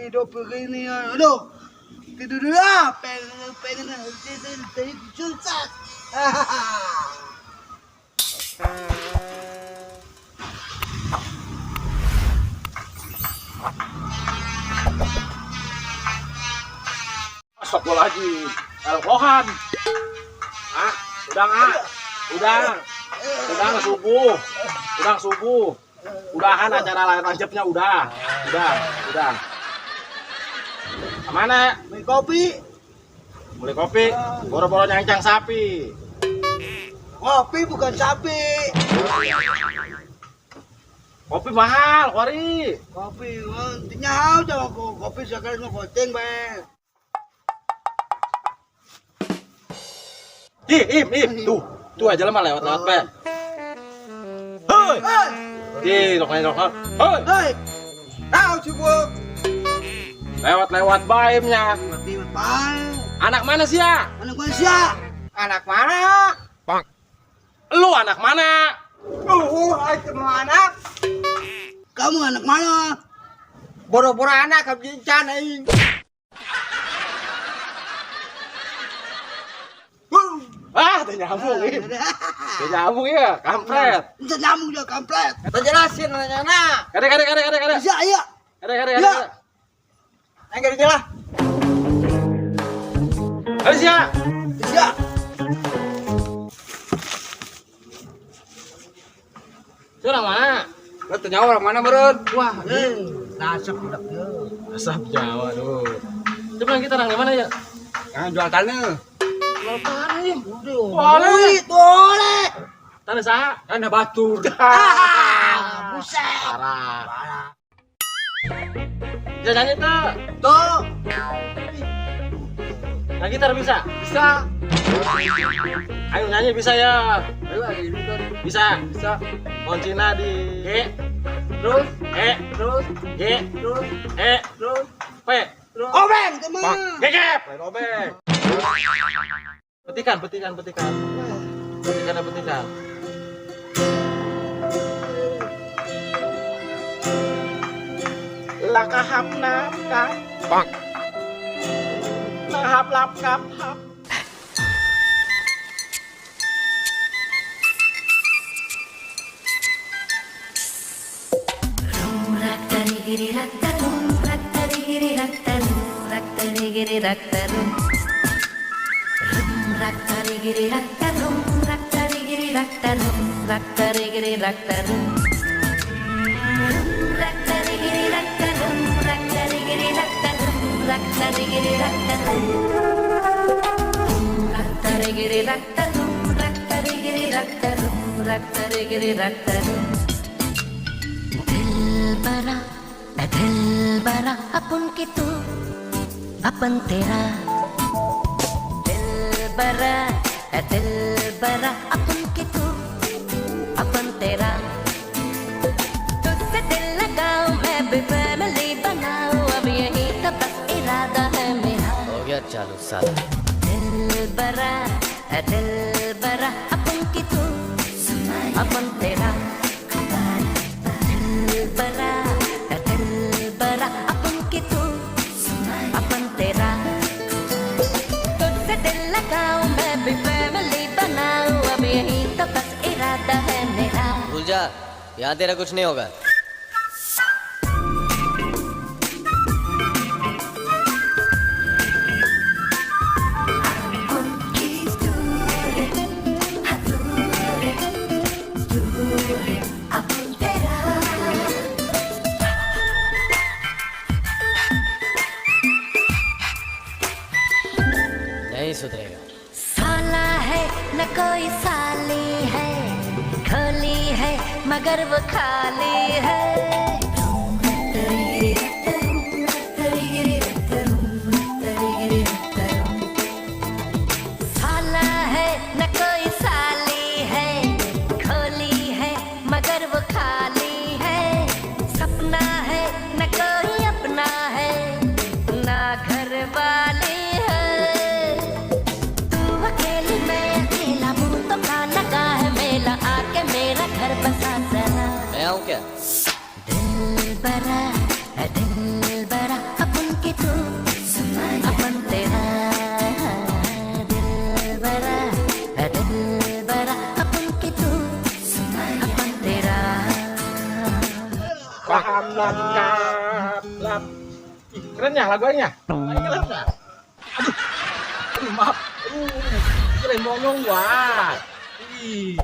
Hidup begini, aduh. Tidur dulu ah, pengen pengen pengen sukses. Astagfirullahaladzim. Alkohan. Ah, udah ah. Udah. Udah subuh. Udah subuh. Udahan acara layar tancapnya udah. Udah. Kemana? Beli kopi. Beli kopi. Boro-boro nyancang sapi. Kopi bukan sapi. Kopi mahal, kori. Kopi, intinya aja kopi sekali ngegoceng, be. Ih, im, im, tuh aja lah lewat-lewat, be. Hei. Ih, rokoknya rokok. Hei. Hei. Tahu sih gua. Lewat-lewat baimnya. Anak mana sih ya? Anak mana sih ya? Anak mana? Bang. Lu anak mana? Itu anak. Kamu anak mana? Boro-boro anak kabincan aing. Ah, teu nyambung ih. Teu nyambung ya, kampret. Teu nyambung ya, kampret. Teu jelasin nanya. Kade kade kade kade kade. Iya, iya. Kade kade kade. Aing gede lah. Ayo sia. Iya. Itu orang mana? Lu teu nyawa orang mana meureun? Wah, asap budak ieu. Asap Jawa tuh. Coba kita orang di mana ya? Yang jual tanah. Jual tanah. Boleh, boleh. Tanah saha? Tanah batur. Ah, buset. Parah. Bisa nyanyi tuh? Tuh. Nah, gitar bisa? Bisa. Ayo nyanyi bisa ya? Ayo, ayo, bisa. Bisa. Kuncinya di G, terus E, terus G, terus E, terus P, terus. Obeng, teman. Gegep. Lain obeng. Petikan, petikan, petikan. Petikan, petikan. Lakahap nap kap. Bang. Lahap lap kap hap. दिल बरा दिल बरा अपन की तू अपन तेरा दिल बरा अपन की तू अपन तेरा तुझसे दिल लगाऊं मैं भी फैमिली बनाऊं अब यही तो बस इरादा है मेरा। हो गया चालू साला। दिल बरा अपन की तू अपन तेरा दिल बरा अपन की तू अपन तेरा तुझसे दिल लगाऊं मैं भी फैमिली बनाऊं अब यही तो बस इरादा है मेरा। भूल जा, यहाँ तेरा कुछ नहीं होगा। नहीं सुधरेगा। साला है न कोई साली है, खोली है मगर वो खाली है। साला है न कोई साली है, खोली है मगर वो खाली है। सपना है न कोई अपना है, ना घर वाली है। तू अकेली मैं अकेला, मुँह तो खा लगा है मेला, आके मेरा घर बसा जरा। मैं आऊँ क्या? दिल बरा अपन Lap kap lap. Ih, keren ya lagunya. Ini keren nggak? Aduh, aduh maaf. Aduh, ini lain monyong wah. Ih.